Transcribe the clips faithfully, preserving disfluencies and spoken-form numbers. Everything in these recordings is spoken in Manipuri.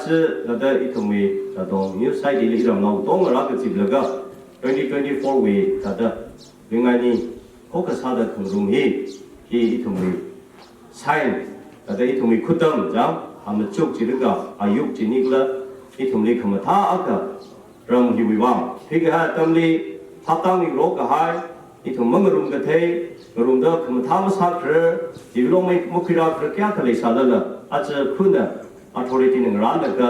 ꯁꯤ ꯅꯗ ꯏꯊꯨꯝꯒꯤ ꯇꯥꯗꯣꯡ ꯅ꯭ꯌꯨꯁ ꯍꯥꯏꯗꯤ ꯏꯔꯝꯅꯥꯎ ꯇꯣꯡ ꯉꯔꯥ ꯀꯆꯤꯞꯂꯒ twenty twenty four ꯋꯤ ꯇꯥꯗ ꯂꯤꯡꯉꯥꯏꯅꯤ ꯈꯣꯛꯀ ꯁꯥꯗ ꯈꯨꯝꯔꯨꯝ ꯍꯤ ꯍꯤ ꯏꯊꯨꯝꯒꯤ ꯁꯥꯏꯟ ꯇꯥꯗ ꯏꯊꯨꯝꯒꯤ ꯈꯨꯇꯝ ꯖꯥꯝ ꯍꯥꯝꯅ ꯆꯨꯛ ꯆꯤꯔꯒ ꯑꯌꯨꯛ ꯆꯤꯅꯤꯛꯂ ꯏꯊꯨꯝꯂꯤ ꯈꯃꯊꯥ ꯑꯀ ꯔꯝ ꯍꯤꯋꯤ ꯋꯥꯡ ꯐꯤꯒ ꯍꯥ ꯇꯝꯂꯤ ꯊꯥꯞꯇꯥꯡꯒꯤ ꯔꯣꯛꯀ ꯍꯥꯏ ꯏꯊꯨꯝ ꯃꯉꯔꯨꯝꯒ ꯊꯩ ꯉꯔꯨꯝꯗ ꯈꯃꯊꯥ ꯃꯁꯥ ꯈꯔ ꯇꯤꯕꯤꯂꯣꯡꯃꯩ ꯃꯈꯨꯏꯔꯥ ꯈꯔ ꯀꯌꯥ ꯀ ꯂꯩꯁꯥꯗꯂ ꯑꯆ ꯈꯨꯅ ꯑꯊꯣꯔꯤꯇꯤꯅ ꯉꯔꯥꯟꯂꯒ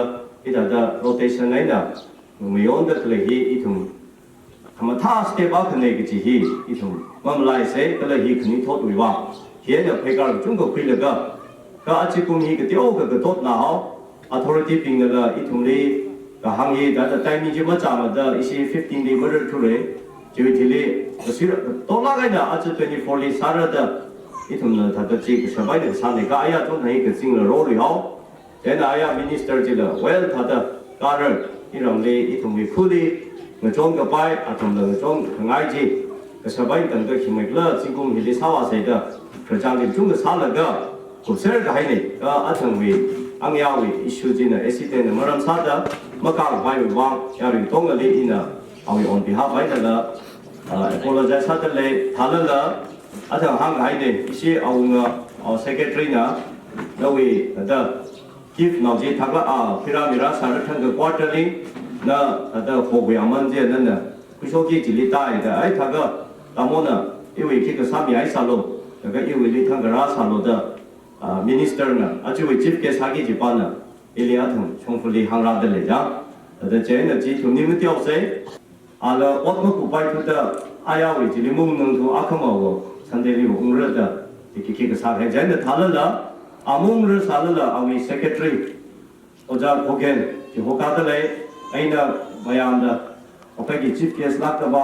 ꯏꯇꯥꯗ ꯔꯣꯇꯦꯁꯟ ꯍꯥꯏꯅ ꯅꯨꯃꯤꯌꯣꯟꯗ ꯀꯂꯍꯤ ꯏꯊꯨꯝ ꯈꯃꯊꯥ ꯁ꯭ꯇꯦꯞ ꯑꯈꯅꯩ ꯀꯆꯤ ꯍꯤ ꯏꯊꯨꯝ ꯃꯝꯂꯥꯏꯁꯦ ꯀꯂꯍꯤ ꯈꯅꯤ ꯊꯣꯠ ꯎꯏꯋꯥ ꯍꯦꯟꯅ ꯐꯩꯀꯥꯔ ꯆꯨꯝꯒ ꯈꯨꯏꯂꯒ ꯀ ꯑꯆꯤ ꯀꯨꯝꯍꯤ ꯀꯇꯤꯌꯣꯒ ꯀꯇꯣꯠ ꯅꯥꯍꯥꯎ ꯑꯊꯣꯔꯤꯇꯤ ꯄꯤꯡꯅꯒ ꯏꯊꯨꯝꯂꯤ ꯀꯍꯥꯡꯍꯤ ꯗꯥꯗ ꯇꯥꯏꯃꯤꯡꯁꯤ ꯃꯆꯥ ꯑꯃꯗ ꯏꯁꯤ fifteen day murder ꯊꯨꯔꯦ ꯆꯤꯋꯤ ꯊꯤꯂꯤ ꯀꯁꯤꯔ ꯇꯣꯂꯥꯒꯩꯅ ꯑꯆ twenty four ꯂꯤ ꯁꯥꯔꯗ ꯏꯊꯨꯝꯅ ꯊꯥꯗ ꯆꯤ ꯀꯁꯕꯥꯏꯗ ꯁꯥꯅꯩ ꯀ ꯑꯌꯥ ꯊꯣꯛꯅꯩ ꯀꯆꯤꯡꯂ ꯔꯣꯔꯤ ꯍꯥꯎ ꯆꯦꯅ ꯑꯌꯥ ꯃꯤꯅꯤꯁꯇꯔ ꯆꯤꯂ ꯋꯦꯜ ꯊꯥꯗ ꯀꯥꯔꯔ ꯏꯔꯝꯂꯤ ꯏꯊꯨꯝꯒꯤ ꯈꯨꯂꯤ ꯉꯆꯣꯡ ꯀꯄꯥꯏ ꯑꯊꯨꯝꯗ ꯉꯆꯣꯡ ꯈꯉꯥꯏꯖꯤ ꯀꯁꯕꯥꯏ ꯇꯪꯗ ꯈꯤꯃꯩꯛꯂ ꯆꯤꯡꯒꯨꯝ ꯍꯤꯂꯤ ꯁꯥꯋꯥꯁꯩꯗ ꯈꯔꯆꯥꯡꯒꯤ ꯆꯨꯡꯗ ꯁꯥꯠꯂꯒ ꯀꯨꯞꯁꯔꯒ ꯍꯥꯏꯅꯩ ꯀ ꯑꯊꯪꯕꯤ ꯑꯪꯌꯥꯎꯒꯤ ꯏꯁꯨꯖꯤꯅ ꯑꯦꯁꯤꯗꯦꯟꯅ ꯃꯔꯝ ꯁꯥꯗ ꯃꯀꯥ ꯄꯥꯏꯕ ꯋꯥꯡ ꯌꯥꯔꯤ ꯇꯣꯡꯉꯗꯤ ꯏꯅ ꯑꯋꯤ ꯑꯣꯟ ꯕꯤꯍꯥꯞ ꯍꯥꯏꯅꯗ ꯑꯦꯄꯣꯂꯣꯖꯥꯏꯁ ꯁꯥꯗ ꯂꯩ ꯊꯥꯂꯒ ꯑꯊꯪ ꯍꯥꯡ ꯍꯥꯏꯅꯩ ꯏꯁꯤ ꯑꯋꯨꯡꯉ ꯁꯦꯀ꯭ꯔꯦꯇꯔꯤꯅ ꯂꯧꯏ ꯑꯗ ꯀꯤꯐ ꯅꯥꯎꯖꯤ ꯊꯥꯛꯂ ꯑ ꯐꯤꯔꯥ ꯃꯤꯔꯥ ꯁꯥꯔ ꯊꯪꯒ ꯀ꯭ꯋꯥꯇꯔꯂꯤ ꯅ ꯑꯗ ꯍꯣꯕꯨ ꯌꯥꯃꯟꯖꯦ ꯅꯅ ꯀꯨꯁꯣꯀꯤ ꯆꯤꯂꯤ ꯇꯥꯏꯗ ꯑꯩ ꯊꯥꯒ ꯇꯥꯃꯣꯅ ꯏꯋꯤ ꯈꯤꯒ ꯁꯥꯃꯤ ꯑꯩ ꯁꯥꯂꯣ ꯅꯒ ꯏꯋꯤꯂꯤ ꯊꯪꯒ ꯔꯥ ꯁꯥꯂꯣꯗ ꯃꯤꯅꯤꯁꯇꯔꯅ ꯑꯆꯨꯋꯤ ꯆꯤꯐ ꯒꯦꯁ ꯍꯥꯒꯤ ꯖꯤꯄꯥꯅ ꯏꯂꯤ ꯑꯊꯪ ꯁꯣꯡꯐꯨꯂꯤ ꯍꯥꯡꯔꯥꯗ ꯂꯩꯖꯥ ꯑꯗ ꯆꯦꯅ ꯆꯤ ꯊꯨꯝꯅꯤ ꯃꯇꯤꯌꯥꯎꯁꯦ ꯑꯥꯂ ꯑꯣꯠꯃ ꯀꯨꯄꯥꯏ ꯊꯨꯗ ꯑꯌꯥꯎꯔꯤ ꯆꯤꯂꯤ ꯃꯨꯡ ꯅꯪꯊꯨ ꯑꯈꯃ ꯋꯣ ꯁꯟꯗꯦꯂꯤ ꯎꯡꯔꯗ ꯇꯤꯀꯤ ꯈꯤꯒ ꯁꯥꯈ꯭ꯔꯦ ꯖꯦꯅ ꯊꯥꯂꯂ ꯑꯃꯨꯡꯔ ꯁꯥꯂꯂ ꯑꯋꯤ ꯁꯦꯀ꯭ꯔꯦꯇꯔꯤ ꯑꯣꯖꯥ ꯈꯣꯒꯦꯟ ꯀꯤꯍꯣꯀꯥꯗ ꯂꯩ꯫ ꯑꯩꯅ ꯃꯌꯥꯝꯗ ꯑꯩꯈꯣꯏꯒꯤ ꯆꯤꯐ ꯒꯦꯁ ꯂꯥꯛꯇꯕ,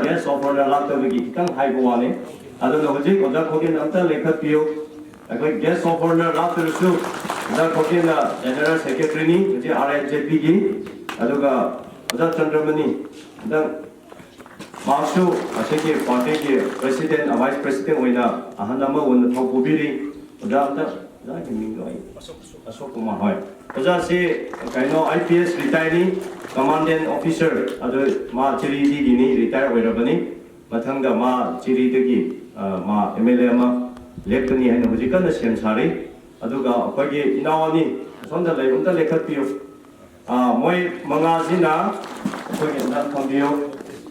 ꯒꯦꯁ ꯑꯣꯐ ꯑꯣꯅꯔ ꯂꯥꯛꯇꯕꯒꯤ ꯈꯤꯇꯪ ꯍꯥꯏꯕ ꯋꯥꯅꯤ꯫ ꯑꯗꯨꯅ ꯍꯧꯖꯤꯛ ꯑꯣꯖꯥ ꯈꯣꯒꯦꯟ ꯑꯝꯇ ꯂꯦꯡꯈꯠꯄꯤꯌꯨ꯫ ꯑꯩꯈꯣꯏ ꯒꯦꯁ ꯑꯣꯐ ꯑꯣꯅꯔ ꯂꯥꯛꯇ꯭ꯔꯁꯨ ꯑꯣꯖꯥ ꯈꯣꯒꯦꯟꯅ ꯖꯦꯅꯔꯦꯜ ꯁꯦꯀ꯭ꯔꯦꯇꯔꯤꯅꯤ ꯍꯧꯖꯤꯛ ꯑꯥꯔ ꯑꯦꯟ ꯖꯦ ꯄꯤꯒꯤ꯫ ꯑꯗꯨꯒ ꯑꯣꯖꯥ ꯆꯟꯗ꯭ꯔꯃꯅꯤ ꯈꯤꯇꯪ ꯃꯍꯥꯛꯁꯨ ꯑꯁꯤꯒꯤ ꯄꯥꯔꯇꯤꯒꯤ ꯄ꯭ꯔꯦꯁꯤꯗꯦꯟ, ꯚꯥꯏꯁ ꯄ꯭ꯔꯦꯁꯤꯗꯦꯟ ꯑꯣꯏꯅ ꯑꯍꯟ ꯑꯃ ꯑꯣꯏꯅ ꯊꯧ ꯄꯨꯕꯤꯔꯤ꯫ ꯑꯣꯖꯥ ꯑꯝꯇ ꯑꯣꯖꯥꯒꯤ ꯃꯤꯡꯗꯣ ꯑꯩ ꯑꯁꯣꯛ ꯀꯨꯃꯥꯔ, ꯍꯣꯏ꯫ ꯑꯣꯖꯥꯁꯤ ꯀꯩꯅꯣ, I P S retire ꯅꯤ, commandant officer, ꯑꯗꯨ ꯃꯥ ꯆꯤꯔꯤꯗꯒꯤꯅꯤ, retire ꯑꯣꯏꯔꯕꯅꯤ꯫ ꯃꯊꯪꯗ ꯃꯥ ꯆꯤꯔꯤꯗꯒꯤ, ꯑ, ꯃꯥ M L A ꯑꯃ ꯂꯦꯞꯀꯅꯤ ꯍꯥꯏꯅ ꯍꯧꯖꯤꯛ ꯀꯟꯅ ꯁꯦꯝ ꯁꯥꯔꯤ꯫ ꯑꯗꯨꯒ ꯑꯩꯈꯣꯏꯒꯤ ꯏꯅꯥꯎ ꯑꯅꯤ ꯑꯁꯣꯝꯗ ꯂꯩꯕ, ꯑꯝꯇ ꯂꯦꯞꯈꯠꯄꯤꯌꯨ꯫ ꯑ, ꯃꯣꯏ ꯃꯉꯥꯁꯤꯅ ꯑꯩꯈꯣꯏꯒꯤ ꯑꯝꯇ ꯊꯝꯕꯤꯌꯨ꯫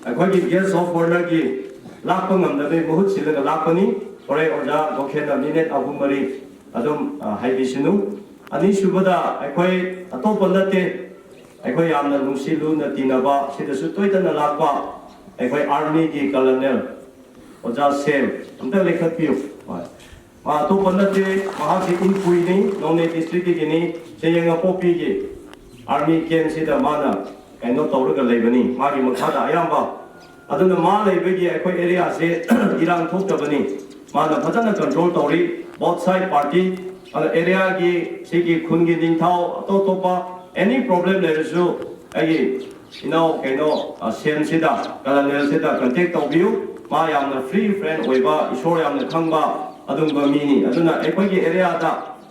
ꯑꯩꯈꯣꯏꯒꯤ guest of honour ꯒꯤ ꯂꯥꯛꯄ ꯉꯝꯗꯕꯩ ꯃꯍꯨꯠ ꯁꯤꯜꯂꯒ ꯂꯥꯛꯄꯅꯤ꯫ ꯍꯣꯔꯦꯟ ꯑꯣꯖꯥ ꯒꯣꯈꯦꯟꯅ minute ꯑꯍꯨꯝ ꯃꯔꯤ ꯑꯗꯨꯝ, ꯑ, ꯍꯥꯏꯕꯤꯁꯅꯨ꯫ ꯑꯅꯤꯁꯨꯕꯗ ꯑꯩꯈꯣꯏ ꯑꯇꯣꯞꯄ ꯅꯠꯇꯦ, ꯑꯩꯈꯣꯏ ꯌꯥꯝꯅ ꯅꯨꯡꯁꯤ ꯂꯨꯅ ꯇꯤꯟꯅꯕ, ꯁꯤꯗꯁꯨ ꯇꯣꯏꯇꯅ ꯂꯥꯛꯄ ꯑꯩꯈꯣꯏ army ꯒꯤ colonel ꯑꯣꯖꯥ ꯁꯦꯝ, ꯑꯝꯇ ꯂꯦꯞꯈꯠꯄꯤꯌꯨ꯫ ꯍꯣꯏ꯫ ꯃꯥ ꯑꯇꯣꯞꯄ ꯅꯠꯇꯦ, ꯃꯍꯥꯛꯁꯤ ꯏꯟꯄꯨꯏꯅꯤ, ꯅꯣꯅꯦ district ꯀꯤꯅꯤ, ꯆꯌꯦꯡ ꯑꯄꯣꯛꯄꯤꯒꯤ army camp ꯁꯤꯗ ꯃꯥꯅ ꯀꯩꯅꯣ ꯇꯧꯔꯒ ꯂꯩꯕꯅꯤ, ꯃꯥꯒꯤ ꯃꯈꯥꯗ ꯑꯌꯥꯝꯕ꯫ ꯑꯗꯨꯅ ꯃꯥ ꯂꯩꯕꯒꯤ ꯑꯩꯈꯣꯏ area ꯁꯦ ꯏꯔꯥꯡ ꯊꯣꯛꯇꯕꯅꯤ꯫ ꯃꯥꯅ ꯐꯖꯅ control ꯇꯧꯔꯤ, both side party꯫ ꯑꯗ area ꯒꯤ, ꯁꯤꯒꯤ ꯈꯨꯟꯒꯤ ꯅꯤꯡꯊꯧ, ꯑꯇꯣꯞ ꯑꯇꯣꯞꯄ any problem ꯂꯩꯔꯁꯨ ꯑꯩꯒꯤ ꯏꯅꯥꯎ ꯀꯩꯅꯣ, ꯑ, ꯁꯦꯝꯁꯤꯗ, colonel ꯁꯤꯗ contact ꯇꯧꯕꯤꯌꯨ꯫ ꯃꯥ ꯌꯥꯝꯅ free friend ꯑꯣꯏꯕ, ꯏꯁꯣꯔ ꯌꯥꯝꯅ ꯈꯪꯕ ꯑꯗꯨꯒꯨꯝꯕ ꯃꯤꯅꯤ꯫ ꯑꯗꯨꯅ ꯑꯩꯈꯣꯏꯒꯤ area ꯗ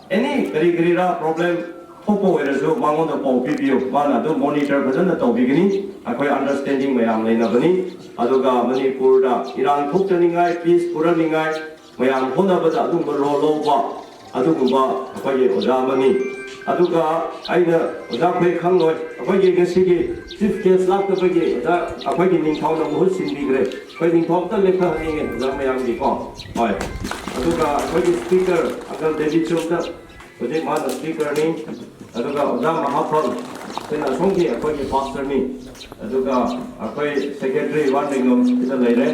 any ꯀꯔꯤ ꯀꯔꯤꯔꯥ problem ꯊꯣꯛꯄ ꯑꯣꯏꯔꯁꯨ ꯃꯉꯣꯟꯗ ꯄꯥꯎ ꯄꯤꯕꯤꯌꯨ, ꯃꯥꯅ ꯑꯗꯨꯝ monitor ꯐꯖꯅ ꯇꯧꯕꯤꯒꯅꯤ꯫ ꯑꯩꯈꯣꯏ understanding ꯃꯌꯥꯝ ꯂꯩꯅꯕꯅꯤ꯫ ꯑꯗꯨꯒ ꯃꯅꯤꯄꯨꯔꯗ ꯏꯔꯥꯡ ꯊꯣꯛꯇꯅꯤꯡꯉꯥꯏ, peace ꯄꯨꯔꯛꯅꯤꯡꯉꯥꯏ ꯃꯌꯥꯝ ꯍꯣꯠꯅꯕꯗ ꯑꯗꯨꯒꯨꯝꯕ role ꯂꯧꯕ ꯑꯗꯨꯒꯨꯝꯕ ꯑꯩꯈꯣꯏꯒꯤ ꯑꯣꯖꯥ ꯑꯃꯅꯤ꯫ ꯑꯗꯨꯒ ꯑꯩꯅ ꯑꯣꯖꯥ ꯑꯩꯈꯣꯏ ꯈꯪꯂꯣꯏ, ꯑꯩꯈꯣꯏꯒꯤ ꯉꯁꯤꯒꯤ chief guest ꯂꯥꯛꯇꯕꯒꯤ ꯑꯣꯖꯥ ꯑꯩꯈꯣꯏꯒꯤ ꯅꯤꯡꯊꯧꯅ ꯃꯍꯨꯠ ꯁꯤꯟꯕꯤꯈ꯭ꯔꯦ꯫ ꯑꯩꯈꯣꯏ ꯅꯤꯡꯊꯧ ꯑꯝꯇ ꯂꯦꯞꯊꯍꯟꯅꯤꯡꯉꯦ ꯑꯣꯖꯥ ꯃꯌꯥꯝꯒꯤꯀꯣ꯫ ꯍꯣꯏ꯫ ꯑꯗꯨꯒ ꯑꯩꯈꯣꯏꯒꯤ speaker uncle ꯗꯦꯕꯤꯠꯁꯨ ꯑꯝꯇ, ꯍꯧꯖꯤꯛ ꯃꯥꯅ speaker ꯅꯤ꯫ ꯑꯗꯨꯒ ꯑꯣꯖꯥ ꯃꯍꯥꯐꯜ, ꯑꯩꯈꯣꯏꯅ ꯑꯁꯣꯝꯒꯤ ꯑꯩꯈꯣꯏꯒꯤ pastor ꯅꯤ꯫ ꯑꯗꯨꯒ ꯑꯩꯈꯣꯏ secretary ꯋꯥꯟ ꯂꯩꯉꯝ ꯁꯤꯗ ꯂꯩꯔꯦ꯫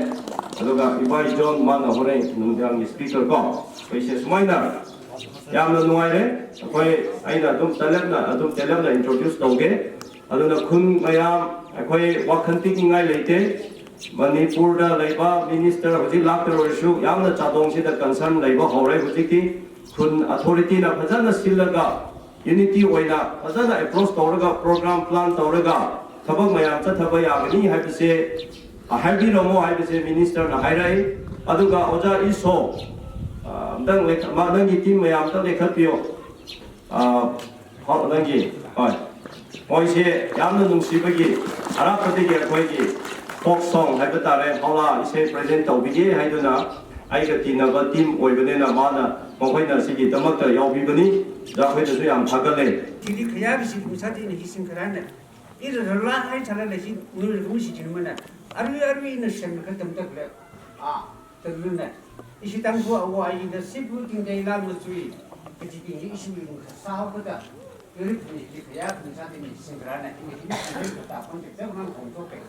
ꯑꯗꯨꯒ ꯏꯕꯥꯏ ꯖꯣꯟ, ꯃꯥꯅ ꯍꯣꯔꯦꯟ ꯅꯨꯡꯗꯥꯡꯒꯤ speaker ꯀꯣ꯫ ꯑꯩꯈꯣꯏꯁꯦ ꯁꯨꯃꯥꯏꯅ ꯌꯥꯝꯅ ꯅꯨꯡꯉꯥꯏꯔꯦ꯫ ꯑꯩꯈꯣꯏ, ꯑꯩꯅ ꯑꯗꯨꯝ ꯇꯦꯜꯂꯞꯅ, ꯑꯗꯨꯝ ꯇꯦꯜꯂꯞꯅ introduce ꯇꯧꯒꯦ꯫ ꯑꯗꯨꯅ ꯈꯨꯟ ꯃꯌꯥꯝ, ꯑꯩꯈꯣꯏ ꯋꯥꯈꯜ ꯄꯤꯛꯅꯤꯡꯉꯥꯏ ꯂꯩꯇꯦ꯫ ꯃꯅꯤꯄꯨꯔꯗ ꯂꯩꯕ minister ꯍꯧꯖꯤꯛ ꯂꯥꯛꯇ꯭ꯔ ꯑꯣꯏꯔꯁꯨ ꯌꯥꯝꯅ ꯆꯥꯗꯣꯡꯁꯤꯗ concern ꯂꯩꯕ ꯍꯧꯔꯦ ꯍꯧꯖꯤꯛꯇꯤ꯫ ꯈꯨꯟ authority ꯅ ꯐꯖꯅ ꯁꯤꯜꯂꯒ unity ꯑꯣꯏꯅ ꯐꯖꯅ approach ꯇꯧꯔꯒ program plan ꯇꯧꯔꯒ ꯊꯕꯛ ꯃꯌꯥꯝ ꯆꯠꯊꯕ ꯌꯥꯒꯅꯤ ꯍꯥꯏꯕꯁꯦ, ꯑ, ꯍꯥꯏꯕꯤꯔꯝꯃꯣ ꯍꯥꯏꯕꯁꯦ minister ꯅ ꯍꯥꯏꯔꯛꯏ꯫ ꯑꯗꯨꯒ ꯑꯣꯖꯥ ꯏꯁꯣ, ꯑꯝꯇꯪ ꯂꯩꯈꯠ-, ꯃꯥ, ꯅꯪꯒꯤ ꯇꯤꯝ ꯃꯌꯥꯝ ꯑꯝꯇꯪ ꯂꯩꯈꯠꯄꯤꯌꯣ꯫ ꯑ, ꯍꯣ, ꯅꯪꯒꯤ, ꯍꯣꯏ꯫ ꯃꯣꯏꯁꯦ ꯌꯥꯝꯅ ꯅꯨꯡꯁꯤꯕꯒꯤ ꯑꯔꯥꯞꯄꯗꯒꯤ ꯑꯩꯈꯣꯏꯒꯤ ꯐꯣꯛ ꯁꯣꯡ ꯍꯥꯏꯕ ꯇꯥꯔꯦ, ꯍꯧꯂꯥ ꯏꯁꯩ ꯄ꯭ꯔꯖꯦꯟ ꯇꯧꯕꯤꯒꯦ ꯍꯥꯏꯗꯨꯅ ꯑꯩꯒ ꯇꯤꯟꯅꯕ ꯇꯤꯝ ꯑꯣꯏꯕꯅꯤꯅ ꯃꯥꯅ ꯃꯈꯣꯏꯅ ꯁꯤꯒꯤꯗꯃꯛꯇ ꯌꯥꯎꯕꯤꯕꯅꯤ꯫ ꯑꯩꯈꯣꯏꯗꯁꯨ ꯌꯥꯝ ꯊꯥꯒꯠꯂꯦ꯫ ꯁꯤꯗꯤ ꯈꯌꯥꯒꯤ ꯁꯤꯗꯤ ꯃꯁꯥꯗꯤ ꯑꯩꯅ ꯍꯤꯁꯤꯡ ꯈꯔ ꯍꯥꯏꯅ ꯏꯔ ꯂꯥ ꯍꯥꯏ ꯁꯥꯔ ꯂꯩꯁꯤ ꯅꯣꯏ ꯀꯨꯝꯁꯤ ꯆꯤꯡꯕꯅ ꯑꯔꯨꯏ ꯑꯔꯨꯏꯅ ꯁꯦꯝꯂꯒ ꯇꯝꯇꯛꯂꯦ꯫ ꯑꯥ꯫ ꯇꯜꯂꯨꯅꯦ꯫ ꯏꯁꯤ ꯇꯪꯈꯨ ꯑꯋꯥꯏꯗ ꯁꯤꯕꯨ ꯇꯤꯡꯒꯩ ꯂꯥꯡꯕ ꯆꯨꯏ꯫ ꯀꯆꯤ ꯇꯤꯡꯒꯤ ꯏꯁꯤꯡ ꯁꯥꯍꯧꯕꯗ ꯌꯨꯔꯤꯛ ꯄꯨꯟꯁꯤꯗꯤ ꯀꯌꯥ ꯄꯨꯟꯁꯥꯗꯤ ꯃꯤ ꯁꯤꯡꯒ꯭ꯔꯥꯅ ꯏꯃꯤ ꯏꯃꯤ ꯁꯤꯡꯒ꯭ꯔꯩ ꯇꯥꯛꯐꯝ ꯇꯦꯛꯆꯕ ꯉꯝ ꯐꯣꯡꯗꯣꯛꯈ꯭ꯔꯦ꯫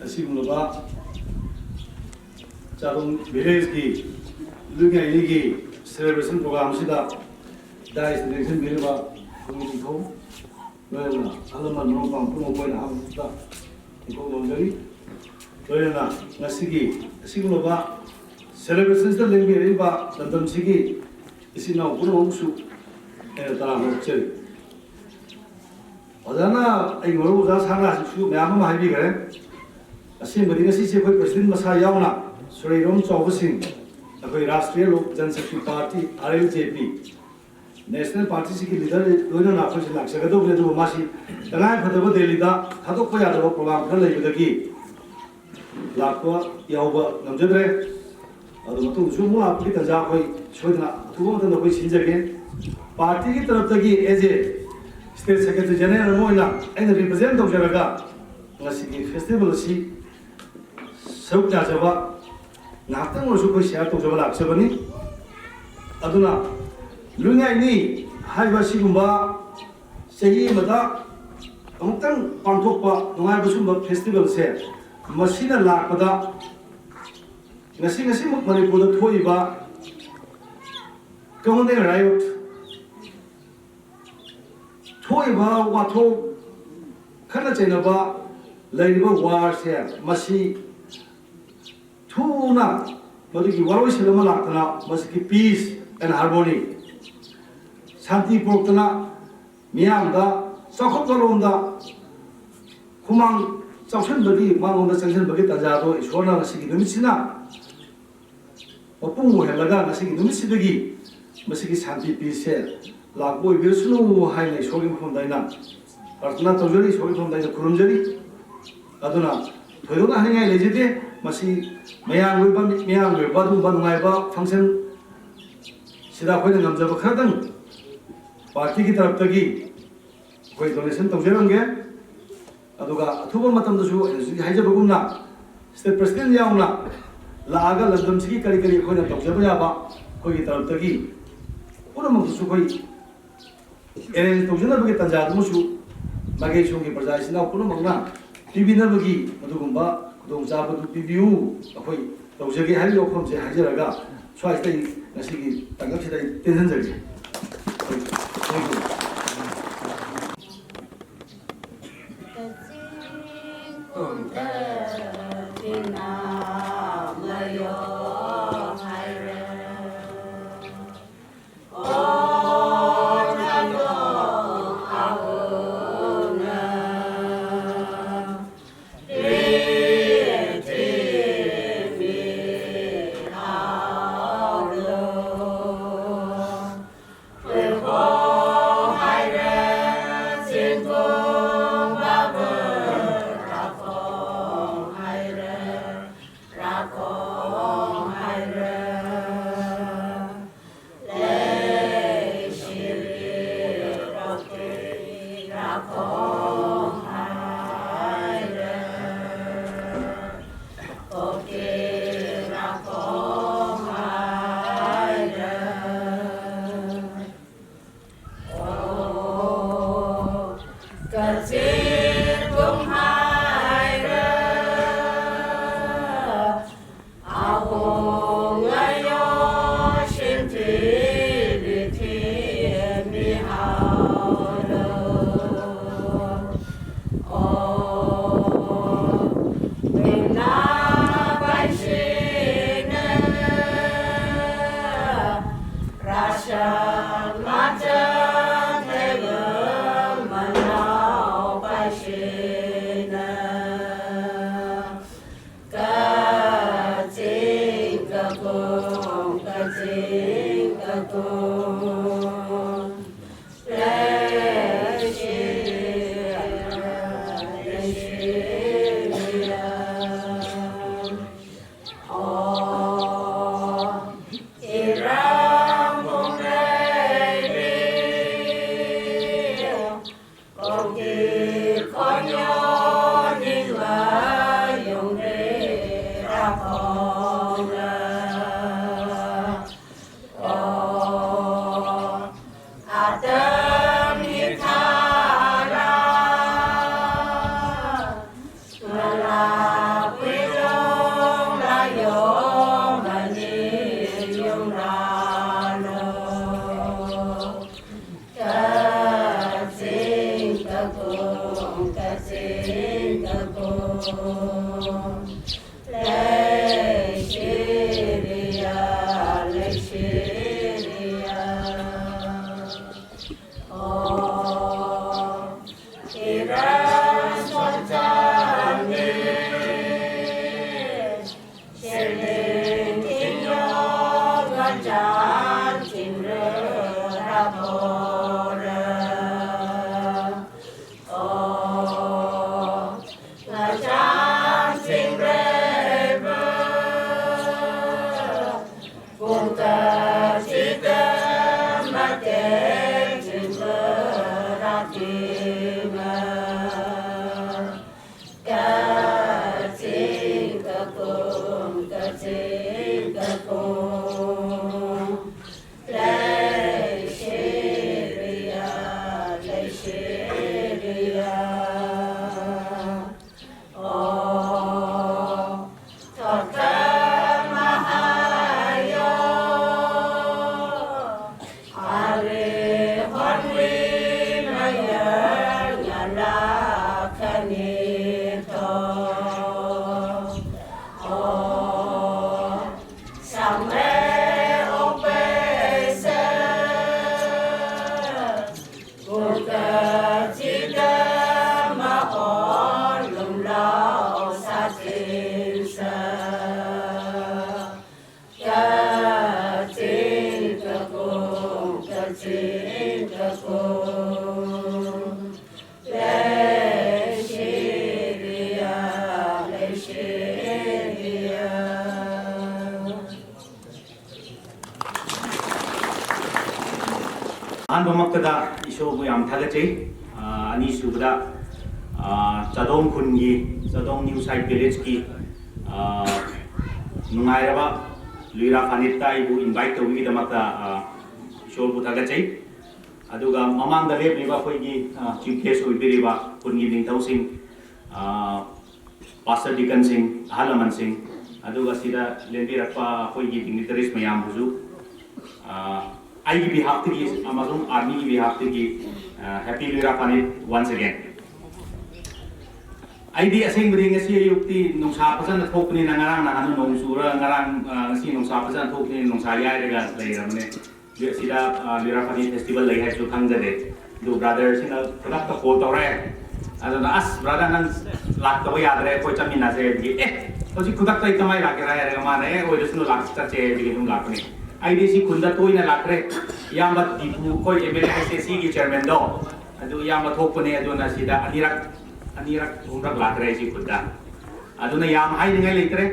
ꯑꯁꯤꯒꯨꯝꯂꯕ ꯆꯥꯔꯣꯡ ꯚꯤꯂꯦꯖꯀꯤ ꯂꯨꯏꯉꯥꯏꯅꯤꯒꯤ celebration program ꯑꯁꯤꯗ dais ꯂꯦꯡꯁꯤꯟꯕꯤꯔꯤꯕ ꯑꯩꯈꯣꯏꯒꯤ ꯅꯤꯡꯊꯧ, ꯂꯣꯏꯅꯅ ꯑꯍꯜ ꯂꯃꯟ, ꯃꯔꯨꯞ ꯃꯄꯥꯡ ꯄꯨꯝꯅꯃꯛꯄꯨ ꯑꯩꯅ ꯑꯍꯥꯟꯕꯗ ꯅꯤꯡꯊꯧ ꯅꯣꯟꯖꯔꯤ꯫ ꯂꯣꯏꯅꯅ ꯉꯁꯤꯒꯤ ꯑꯁꯤꯒꯨꯝꯂꯕ celebrationsꯇ ꯂꯦꯡꯕꯤꯔꯛꯏꯕ ꯂꯝꯗꯝꯁꯤꯒꯤ ꯏꯆꯤꯟ ꯏꯅꯥꯎ ꯄꯨꯝꯅꯃꯛꯁꯨ ꯑꯩꯅ ꯇꯔꯥꯝꯅ ꯑꯣꯛꯆꯔꯤ꯫ ꯑꯣꯖꯥꯅ, ꯑꯩ ꯃꯔꯨꯞ ꯑꯣꯖꯥ ꯁꯅꯥꯁꯤꯁꯨ ꯃꯌꯥꯝ ꯑꯃ ꯍꯥꯏꯕꯤꯈ꯭ꯔꯦ꯫ ꯑꯁꯦꯡꯕꯗꯤ ꯉꯁꯤꯁꯦ ꯑꯩꯈꯣꯏ president ꯃꯁꯥ ꯌꯥꯎꯅ ꯁꯣꯔꯩꯔꯣꯝ ꯆꯥꯎꯕꯁꯤꯡ, ꯑꯩꯈꯣꯏ Rashtriya Lok Janshakti party, R L J P, national partyꯁꯤꯒꯤ leader ꯂꯣꯏꯅꯅ ꯑꯩꯈꯣꯏꯁꯤ ꯂꯥꯛꯆꯒꯗꯧꯕꯅꯤ, ꯑꯗꯨꯕꯨ ꯃꯥꯁꯤ ꯇꯉꯥꯏ ꯐꯗꯕ ꯗꯦꯜꯂꯤꯗ ꯊꯥꯗꯣꯛꯄ ꯌꯥꯗꯕ program ꯈꯔ ꯂꯩꯕꯗꯒꯤ ꯂꯥꯛꯄ ꯌꯥꯎꯕ ꯉꯝꯖꯗ꯭ꯔꯦ꯫ ꯑꯗꯨ ꯃꯇꯨꯡꯗꯁꯨ ꯑꯃꯨꯛ ꯂꯥꯛꯄꯒꯤ ꯇꯥꯟꯖꯥ ꯑꯩꯈꯣꯏ ꯁꯣꯏꯗꯅ ꯑꯊꯨꯕ ꯃꯇꯝꯗ ꯑꯩꯈꯣꯏ ꯁꯤꯟꯖꯒꯦ꯫ ꯄꯥꯔꯇꯤꯒꯤ ꯇꯔꯞꯇꯒꯤ as a state secretary general ꯑꯃ ꯑꯣꯏꯅ ꯑꯩꯅ represent ꯇꯧꯖꯔꯒ ꯉꯁꯤꯒꯤ festival ꯑꯁꯤ ꯁꯔꯨꯛ ꯌꯥꯖꯕ ꯉꯥꯏꯍꯥꯛꯇꯪ ꯑꯣꯏꯔꯁꯨ ꯑꯩꯈꯣꯏ share ꯇꯧꯖꯕ ꯂꯥꯛꯆꯕꯅꯤ꯫ ꯑꯗꯨꯅ ꯂꯨꯏꯉꯥꯏꯅꯤ ꯍꯥꯏꯔꯤꯕ ꯑꯁꯤꯒꯨꯝꯕ ꯆꯍꯤ ꯑꯃꯗ ꯑꯃꯨꯛꯇꯪ ꯄꯥꯡꯊꯣꯛꯄ ꯅꯨꯡꯉꯥꯏꯕ ꯁꯨꯝꯕ festivalꯁꯦ, ꯃꯁꯤꯅ ꯂꯥꯛꯄꯗ ꯉꯁꯤ, ꯉꯁꯤꯃꯛ ꯃꯅꯤꯄꯨꯔꯗ ꯊꯣꯛꯏꯕ Common Riot, ꯊꯣꯛꯏꯕ ꯋꯥꯊꯣꯛ, ꯈꯠꯅ ꯆꯩꯅꯕ, ꯂꯩꯔꯤꯕ warꯁꯦ, ꯃꯁꯤ ꯊꯨꯅ ꯃꯗꯨꯒꯤ ꯋꯥꯔꯣꯏꯁꯤꯟ ꯑꯃ ꯂꯥꯛꯇꯅ ꯃꯁꯤꯒꯤ peace and harmony, ꯁꯥꯟꯇꯤ ꯄꯨꯔꯛꯇꯅ ꯃꯤꯌꯥꯝꯗ ꯆꯥꯎꯈꯠꯄꯔꯣꯝꯗ ꯈꯨꯃꯥꯡ ꯆꯥꯎꯁꯤꯟꯕꯒꯤ, ꯃꯥꯉꯣꯟꯗ ꯆꯪꯁꯤꯟꯕꯒꯤ ꯇꯥꯟꯖꯥꯗꯣ ꯏꯁꯣꯔꯅ ꯉꯁꯤꯒꯤ ꯅꯨꯃꯤꯠꯁꯤꯅ ꯃꯄꯨꯡ ꯑꯣꯏꯍꯜꯂꯒ ꯉꯁꯤꯒꯤ ꯅꯨꯃꯤꯠꯁꯤꯗꯒꯤ ꯃꯁꯤꯒꯤ ꯁꯥꯟꯇꯤ peaceꯁꯦ ꯂꯥꯛꯄ ꯑꯣꯏꯕꯤꯔꯁꯅꯨ ꯍꯥꯏꯅ ꯏꯁꯣꯔꯒꯤ ꯃꯐꯝꯗ ꯑꯩꯅ ꯄ꯭ꯔꯥꯔꯊꯅꯥ ꯇꯧꯖꯔꯤ, ꯏꯁꯣꯔꯒꯤ ꯃꯐꯝꯗ ꯑꯩꯅ ꯈꯨꯔꯨꯝꯖꯔꯤ꯫ ꯑꯗꯨꯅ ꯊꯣꯏꯗꯣꯛꯅ ꯍꯥꯏꯅꯤꯡꯉꯥꯏ ꯂꯩꯖꯗꯦ꯫ ꯃꯁꯤ ꯃꯌꯥꯝꯒꯤ ꯑꯣꯏꯕ, ꯃꯤꯌꯥꯝꯒꯤ ꯑꯣꯏꯕ ꯑꯗꯨꯒꯨꯝꯕ ꯅꯨꯡꯉꯥꯏꯕ function ꯁꯤꯗ ꯑꯩꯈꯣꯏꯅ ꯉꯝꯖꯕ ꯈꯔꯗꯪ partyꯒꯤ ꯇꯔꯞꯇꯒꯤ ꯑꯩꯈꯣꯏ donation ꯇꯧꯖꯔꯝꯒꯦ꯫ ꯑꯗꯨꯒ ꯑꯊꯨꯕ ꯃꯇꯝꯗꯁꯨ ꯑꯩ ꯍꯧꯖꯤꯛ ꯍꯥꯏꯖꯕꯒꯨꯝꯅ state president ꯌꯥꯎꯅ ꯂꯥꯛꯑꯒ ꯂꯝꯗꯝꯁꯤꯒꯤ ꯀꯔꯤ ꯀꯔꯤ ꯑꯩꯈꯣꯏꯅ ꯇꯧꯖꯕ ꯌꯥꯕ ꯑꯩꯈꯣꯏꯒꯤ ꯇꯔꯞꯇꯒꯤ ꯄꯨꯝꯅꯃꯛꯇꯁꯨ ꯑꯩꯈꯣꯏ arrange ꯇꯧꯖꯅꯕꯒꯤ ꯇꯥꯟꯖꯥꯗꯨꯃꯁꯨ ꯃꯥꯏꯀꯩ ꯁꯣꯝꯒꯤ ꯄ꯭ꯔꯖꯥ ꯏꯆꯤꯟ ꯏꯅꯥꯎ ꯄꯨꯝꯅꯃꯛꯅ ꯄꯤꯕꯤꯅꯕꯒꯤ ꯑꯗꯨꯒꯨꯝꯕ ꯈꯨꯗꯣꯡꯆꯥꯕꯗꯨ ꯄꯤꯕꯤꯌꯨ꯫ ꯑꯩꯈꯣꯏ ꯇꯧꯖꯒꯦ ꯍꯥꯏꯔꯤꯕ ꯋꯥꯐꯝꯁꯦ ꯍꯥꯏꯖꯔꯒ ꯁ꯭ꯋꯥꯏꯁꯤꯗ ꯑꯩ ꯉꯁꯤꯒꯤ ꯇꯥꯡꯀꯛꯁꯤꯗ ꯑꯩ ꯇꯦꯟꯍꯟꯖꯒꯦ꯫ Thank you꯫ ꯑꯍꯥꯟꯕꯃꯛꯇꯗ ꯏꯁꯣꯔꯕꯨ ꯌꯥꯝ ꯊꯥꯒꯠꯆꯩ꯫ ꯑꯥ, ꯑꯅꯤꯁꯨꯕꯗ, ꯑꯥ, ꯆꯥꯗꯣꯡ ꯈꯨꯟꯒꯤ, ꯆꯥꯗꯣꯡ ꯅ꯭ꯌꯨ ꯁꯥꯏꯠ ꯚꯤꯂꯦꯖꯀꯤ, ꯑꯥ, ꯅꯨꯡꯉꯥꯏꯔꯕ ꯂꯨꯏꯔꯥ ꯐꯥꯅꯤꯠꯇ ꯑꯩꯕꯨ invite ꯇꯧꯕꯤꯕꯒꯤꯗꯃꯛꯇ, ꯑꯥ, ꯏꯁꯣꯔꯕꯨ ꯊꯥꯒꯠꯆꯩ꯫ ꯑꯗꯨꯒ ꯃꯃꯥꯡꯗ ꯂꯦꯞꯂꯤꯕ ꯑꯩꯈꯣꯏꯒꯤ ꯆꯤꯐ ꯒꯦꯁ ꯑꯣꯏꯕꯤꯔꯤꯕ ꯈꯨꯟꯒꯤ ꯅꯤꯡꯊꯧꯁꯤꯡ, ꯄꯥꯁꯇꯔ ꯗꯤꯀꯟꯁꯤꯡ, ꯑꯍꯜ ꯂꯃꯟꯁꯤꯡ, ꯑꯗꯨꯒ ꯁꯤꯗ ꯂꯦꯡꯕꯤꯔꯛꯄ ꯑꯩꯈꯣꯏꯒꯤ ꯗꯤꯒꯅꯤꯇꯔꯤꯁ ꯃꯌꯥꯝꯕꯨꯁꯨ ꯑꯩꯒꯤ ꯕꯤꯍꯥꯐꯇꯒꯤ ꯑꯃꯁꯨꯡ ꯑꯥꯔꯃꯤꯒꯤ ꯕꯤꯍꯥꯐꯇꯒꯤ ꯍꯦꯄꯤ ꯂꯨꯏꯔꯥ ꯐꯅꯤꯠ once again꯫ ꯑꯩꯗꯤ ꯑꯁꯦꯡꯕꯗꯤ ꯉꯁꯤ ꯑꯌꯨꯛꯇꯤ ꯅꯨꯡꯁꯥ ꯐꯖꯅ ꯊꯣꯛꯄꯅꯤꯅ, ꯉꯔꯥꯡ ꯅꯍꯥꯟ ꯅꯣꯡ ꯆꯨꯔ ꯉꯔꯥꯡ, ꯉꯁꯤ ꯅꯨꯡꯁꯥ ꯐꯖꯅ ꯊꯣꯛꯄꯅꯤꯅ ꯅꯨꯡꯁꯥ ꯌꯥꯏꯔꯒ ꯂꯩꯔꯕꯅꯦ꯫ ꯁꯤꯗ ꯂꯨꯏꯔꯥ ꯐꯅꯤꯠ ꯐꯦꯁꯇꯤꯚꯦꯜ ꯂꯩ ꯍꯥꯏꯕꯁꯨ ꯈꯪꯖꯗꯦ꯫ ꯑꯗꯨ ꯕ꯭ꯔꯥꯗꯔꯁꯤꯅ ꯈꯨꯗꯛꯇ ꯀꯣꯜ ꯇꯧꯔꯛꯑꯦ꯫ ꯑꯗꯨꯅ, "ꯑꯁ ꯕ꯭ꯔꯥꯗꯔ, ꯅꯪ ꯂꯥꯛꯇꯕ ꯌꯥꯗ꯭ꯔꯦ, ꯑꯩꯈꯣꯏ ꯆꯠꯃꯤꯟꯅꯁꯦ" ꯍꯥꯏꯕꯒꯤ, "ꯑꯦ, ꯍꯧꯖꯤꯛ ꯈꯨꯗꯛꯇ ꯑꯩ ꯀꯃꯥꯏꯅ ꯂꯥꯛꯀꯦꯔꯥ?" ꯍꯥꯏꯔꯒ ꯃꯥꯅ, "ꯑꯦ, ꯑꯣꯏꯔꯁꯅꯨ, ꯂꯥꯛ ꯆꯠꯁꯦ" ꯍꯥꯏꯕꯒꯤ ꯑꯗꯨꯝ ꯂꯥꯛꯄꯅꯤ꯫ ꯑꯩꯗꯤ ꯁꯤ ꯈꯨꯟꯗ ꯇꯣꯏꯅ ꯂꯥꯛꯈ꯭ꯔꯦ꯫ ꯏꯌꯥꯝꯕ ꯗꯤꯄꯨ, ꯑꯩꯈꯣꯏ M L A I C S ꯁꯤꯒꯤ ꯆꯤꯌꯔꯃꯦꯟꯗꯣ, ꯑꯗꯨ ꯏꯌꯥꯝꯕ ꯊꯣꯛꯄꯅꯦ꯫ ꯑꯗꯨꯅ ꯁꯤꯗ ꯑꯅꯤꯔꯛ, ꯑꯅꯤꯔꯛ ꯑꯍꯨꯝꯔꯛ ꯂꯥꯛꯈ꯭ꯔꯦ ꯑꯩ ꯁꯤ ꯈꯨꯟꯗ꯫ ꯑꯗꯨꯅ ꯌꯥꯝ ꯍꯥꯏꯅꯤꯡꯉꯥꯏ ꯂꯩꯇ꯭ꯔꯦ꯫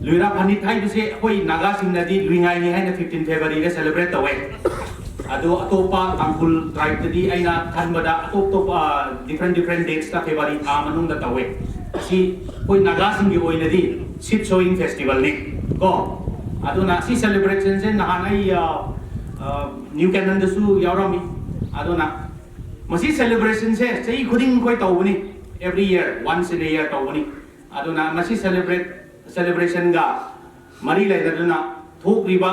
ꯂꯨꯏꯔꯥ ꯐꯅꯤꯠ ꯍꯥꯏꯕꯁꯦ ꯑꯩꯈꯣꯏ ꯅꯥꯒꯥꯁꯤꯡꯅꯗꯤ ꯂꯨꯏꯉꯥꯏꯅꯤ ꯍꯥꯏꯅ fifteen February ꯗ celebrate ꯇꯧꯋꯦ꯫ ꯑꯗꯣ ꯑꯇꯣꯞꯄ ꯇꯥꯡꯈꯨꯜ tribe ꯇꯗꯤ ꯑꯩꯅ ꯈꯟꯕꯗ ꯑꯇꯣꯞ ꯑꯇꯣꯞꯄ, different different dates ꯇ February ꯊꯥ ꯃꯅꯨꯡꯗ ꯇꯧꯋꯦ꯫ ꯑꯁꯤ ꯑꯩꯈꯣꯏ ꯅꯥꯒꯥꯁꯤꯡꯒꯤ ꯑꯣꯏꯅꯗꯤ seed sowing festival ꯅꯤ ꯀꯣ꯫ ꯑꯗꯨꯅ ꯁꯤ celebration ꯁꯦ ꯅꯍꯥꯟ ꯑꯩ, ꯑ, ꯑ, ꯅ꯭ꯌꯨ ꯀꯦꯅꯟꯗꯁꯨ ꯌꯥꯎꯔꯝꯃꯤ꯫ ꯑꯗꯨꯅ ꯃꯁꯤ celebration ꯁꯦ ꯆꯍꯤ ꯈꯨꯗꯤꯡ ꯑꯩꯈꯣꯏ ꯇꯧꯕꯅꯤ, every year, once in a year ꯇꯧꯕꯅꯤ꯫ ꯑꯗꯨꯅ ꯃꯁꯤ celebrate, celebration ꯒ ꯃꯔꯤ ꯂꯩꯅꯗꯨꯅ ꯊꯣꯛꯂꯤꯕ,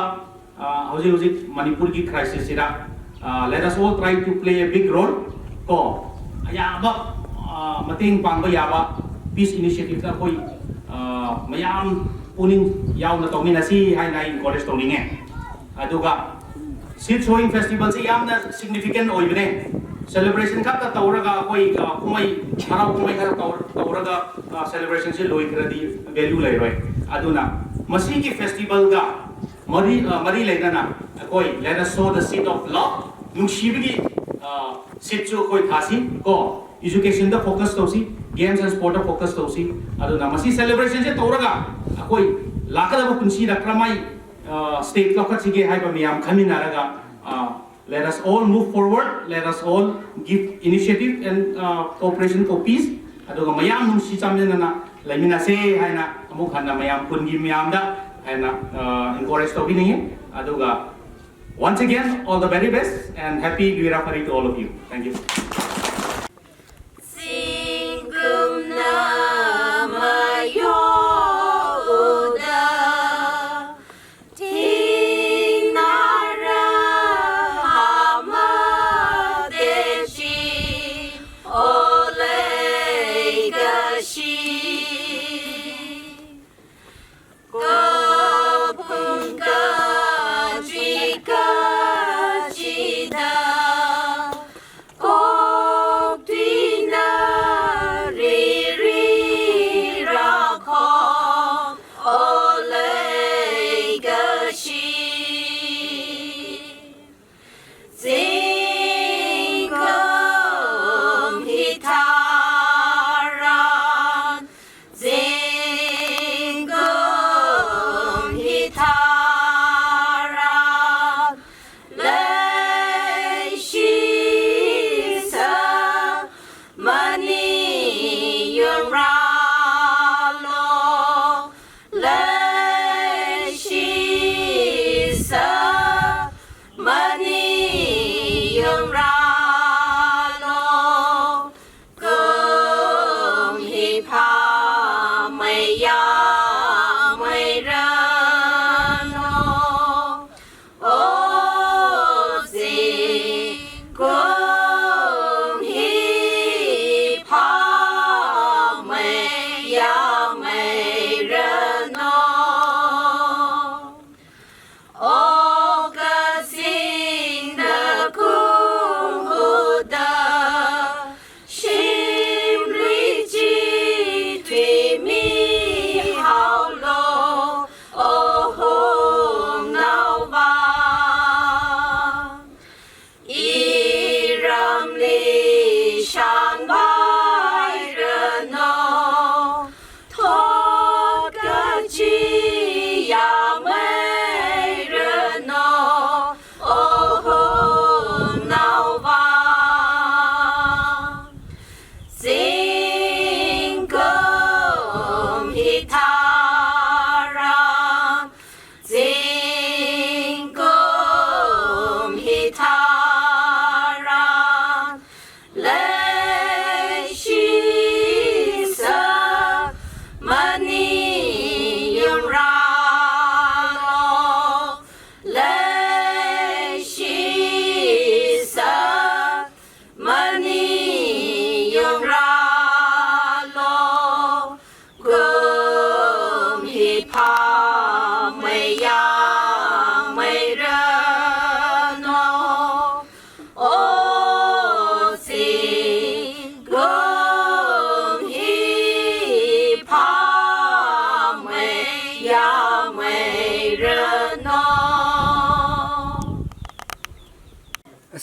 ꯑ, ꯍꯧꯖꯤꯛ ꯍꯧꯖꯤꯛ ꯃꯅꯤꯄꯨꯔꯒꯤ crisis ꯁꯤꯗ, ꯑ, let us all try to play a big role ꯀꯣ꯫ ꯑꯌꯥꯝꯕ, ꯑ, ꯃꯇꯦꯡ ꯄꯥꯡꯕ ꯌꯥꯕ peace initiative ꯇ ꯑꯩꯈꯣꯏ, ꯑ, ꯃꯌꯥꯝ ꯄꯨꯛꯅꯤꯡ ꯌꯥꯎꯅ ꯇꯧꯃꯤꯟꯅꯁꯤ ꯍꯥꯏꯅ ꯑꯩ encourage ꯇꯧꯅꯤꯡꯉꯦ꯫ ꯑꯗꯨꯒ seed sowing festival ꯁꯤ ꯌꯥꯝꯅ significant ꯑꯣꯏꯕꯅꯦ꯫ Celebration ꯈꯛꯇ ꯇꯧꯔꯒ ꯑꯩꯈꯣꯏ, ꯑ, ꯀꯨꯝꯍꯩ, ꯍꯔꯥꯎ ꯀꯨꯝꯍꯩ ꯈꯔ ꯇꯧꯔ-, ꯇꯧꯔꯒ, ꯑ, celebration ꯁꯤ ꯂꯣꯏꯈ꯭ꯔꯗꯤ value ꯂꯩꯔꯣꯏ꯫ ꯑꯗꯨꯅ ꯃꯁꯤꯒꯤ festival ꯒ ꯃꯔꯤ, ꯑ, ꯃꯔꯤ ꯂꯩꯅꯅ ꯑꯩꯈꯣꯏ let us sow the seed of love, ꯅꯨꯡꯁꯤꯕꯒꯤ, ꯑ, seed ꯁꯨ ꯑꯩꯈꯣꯏ ꯊꯥꯁꯤ ꯀꯣ꯫ Education ꯗ focus ꯇꯧꯁꯤ, games and sport ꯇ focus ꯇꯧꯁꯤ꯫ ꯑꯗꯨꯅ ꯃꯁꯤ celebration ꯁꯦ ꯇꯧꯔꯒ ꯑꯩꯈꯣꯏ ꯂꯥꯛꯀꯗꯕ ꯄꯨꯟꯁꯤꯗ ꯀꯔꯝꯍꯥꯏ, ꯑ, step ꯂꯧꯈꯠꯁꯤꯒꯦ ꯍꯥꯏꯕ ꯃꯌꯥꯝ ꯈꯟꯃꯤꯟꯅꯔꯒ, ꯑ, let us all move forward, let us all give initiative and, uh, cooperation for peace꯫ ꯑꯗꯨꯒ ꯃꯌꯥꯝ ꯅꯨꯡꯁꯤ ꯆꯥꯟꯃꯤꯟꯅꯅ ꯂꯩꯃꯤꯟꯅꯁꯦ ꯍꯥꯏꯅ ꯑꯃꯨꯛ ꯍꯟꯅ ꯃꯌꯥꯝ ꯈꯨꯟꯒꯤ ꯃꯌꯥꯝꯗ ꯍꯥꯏꯅ, ꯑ, encourage ꯇꯧꯕꯤꯅꯤꯡꯉꯤ꯫ ꯑꯗꯨꯒ Once again, all the very best and happy Luira Phari to all of you. Thank you. Singkumna mayoda tinara hama deshi ole gashi. Kapung kaji kaji da. Ko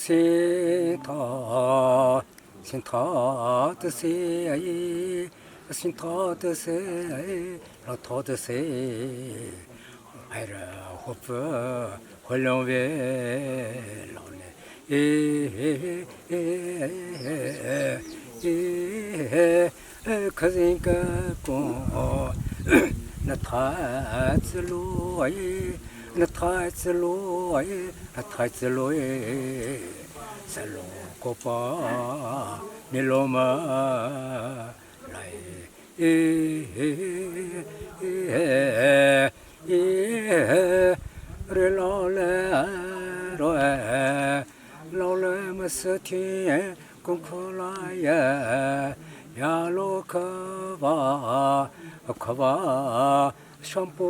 སེང་ཐག་སེང་ཐག་ཏི་སེ་ཨེ། སེང་ཐག་ཏི་སེ་ཨེ། ལོ་ཐོག་ཏི་སེ་ཨེ་ར་ཧོ་ཕུ་ཧོ་ལོང་བེ་ལོ་ནེ་ཨེ་ཨེ་ཨེ་ཨེ་ཨེ། ཁ་སེང་ཀ་ཀོང་ན་ཐ་ཙི་ལོ་ཨེ། ན་ཐ་ཙི་ལོ་ཨེ། ན་ཐ་ཙི་ལོ་ཨེ། ས་ལོ་ཀོ་པ་མི་ལོ་མ་ལ་ཨེ་ཨེ་ཨེ་ཨེ། རེ་ལོ་ལེ་རོ་ཨེ། ལོ་ལེ་མ་སི་ཐི་ཀུང་ཁུ་ལ་ཡ། ཡ་ལོ་ཁ་བ་ཁ་བ་ཤམ་པོ་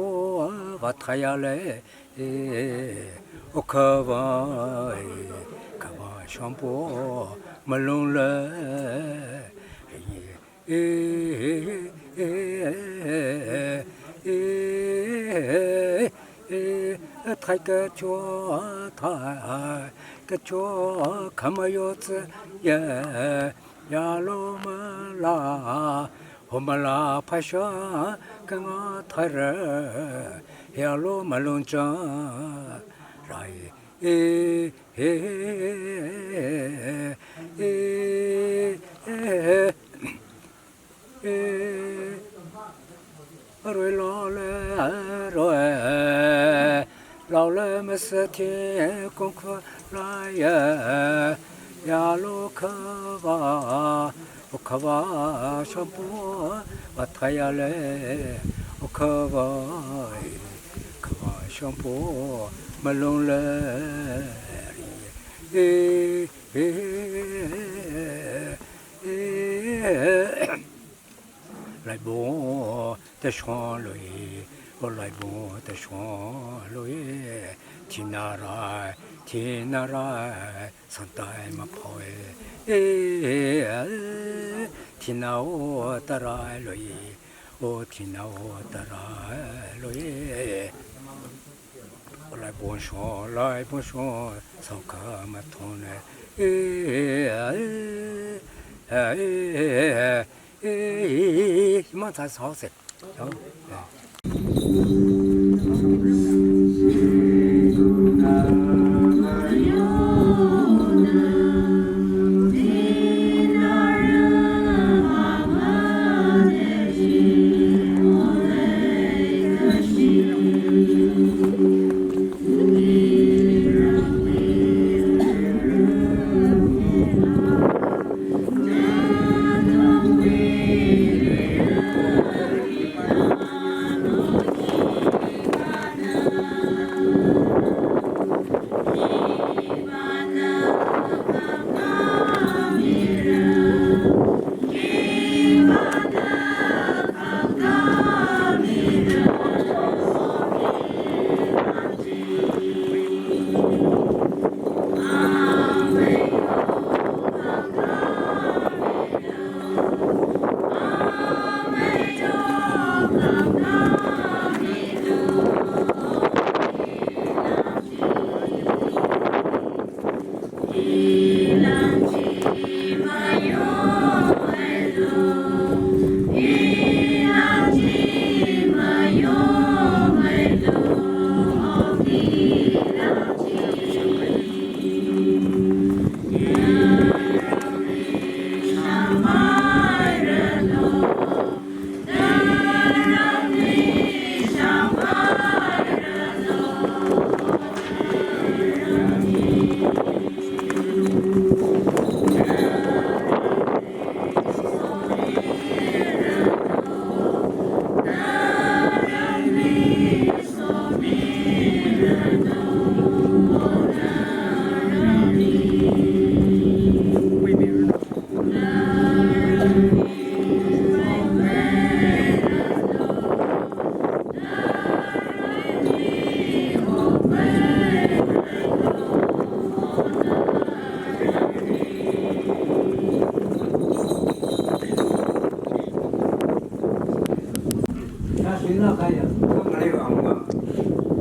བ་ཐ་ཡ་ལེ། ཨོ་ཁ་བ་ཁ་བ་ཤམ་པོ་མ་ལུང་ལེ། ཨེ་ཨེ་ཨེ་ཨེ། ཐའི་ཀ་ཅོ་ཐའི་ཀ་ཅོ་ཁ་མ་ཡོ་ཙི་ཡ། ཡ་ལོ་མ་ལ་ཧོ་མ་ལ་ཕ་ཤ་ཀ་ང་ཐ་ར། ཡ་ལོ་མ་ལུང་ཅང་ར་ཨེ་ཨེ་ཨེ། རོ་ལོ་ལེ་རོ་ལོ་ལེ་མ་སི་ཐི་ཀུང་ཁུ་ལ་ཡ། ཡ་ལོ་ཁ་བ་ཁ་བ་ཤམ་པོ་བ་ཐ་ཡ་ལེ། ཁ་བ་ཁ་བ་ཤམ་པོ་མ་ལུང་ལེ། ཨེ་ཨེ་ཨེ། ལའི་བོ་ཏེ་ཤོང་ལོ་ཡེ། ཨོ་ལའི་བོ་ཏེ་ཤོང་ལོ་ཡེ། ཐི་ན་ར་ཐི་ན་ར་སན་ཏའི་མ་ཕོ་ཨེ། ཨེ་ཐི་ན་ཨོ་ཏ་ར་ལོ་ཡེ། ཨོ་ཐི་ན་ཨོ་ཏ་ར་ལོ་ཡེ། 来不说，来不说，草蛤没同来。哎，哎，哎，哎，哎，慢才少些。哦，哎。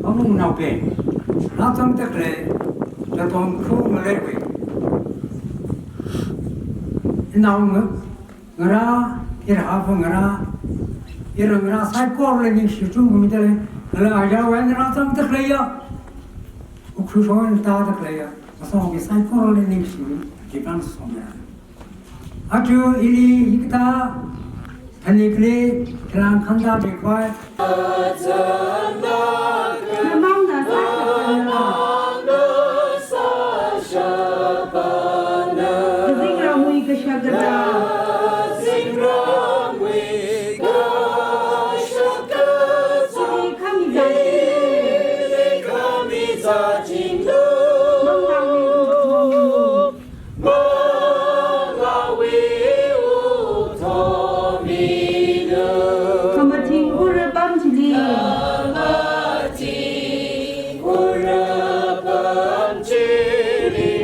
Among naupeng, Ratang tak le, ratang khu malai wei. Inau nge, ngara, ira apa ngara, ira ngara sai kor le ni shi chung mi de le, ngala aja wei ngara tang tak le ya. Ukhu shon ta tak le ya. Masong ki sai kor le ni shi, ki plan song ya. Achu ili ikta thanikle kelang khanda bekhwai. Namang na sa sa sa. Zingra mui ka shagada. Kami za. Mang na mui. Kamating ura bam chili.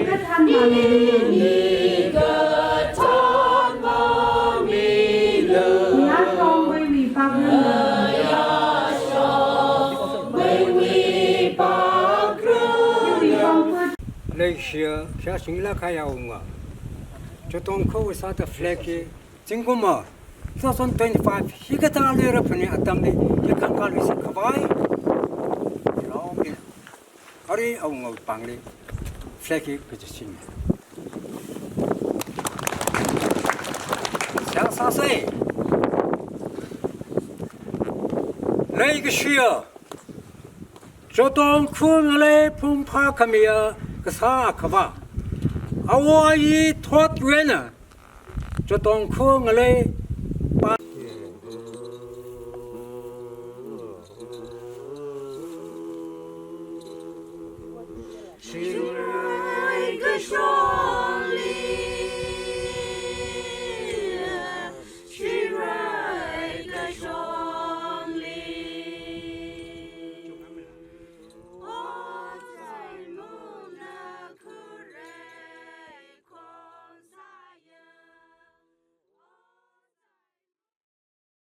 Kathan mami. Nia shong wei wi pak rin. Wi pak rin. Leishia, kya singla kaya unga. Chotong kho wisa ta flag ki, tingkuma, two thousand twenty-five, hikata le ra phani atam le, ye kangka le sa kawai. Rao le. Ari au ngau pang le, flag ki ka sin. Sa sa se. Leishia. Chotong khu ngale phung pha khamia kasa khaba. Awo yi thot wena. Chotong khu ngale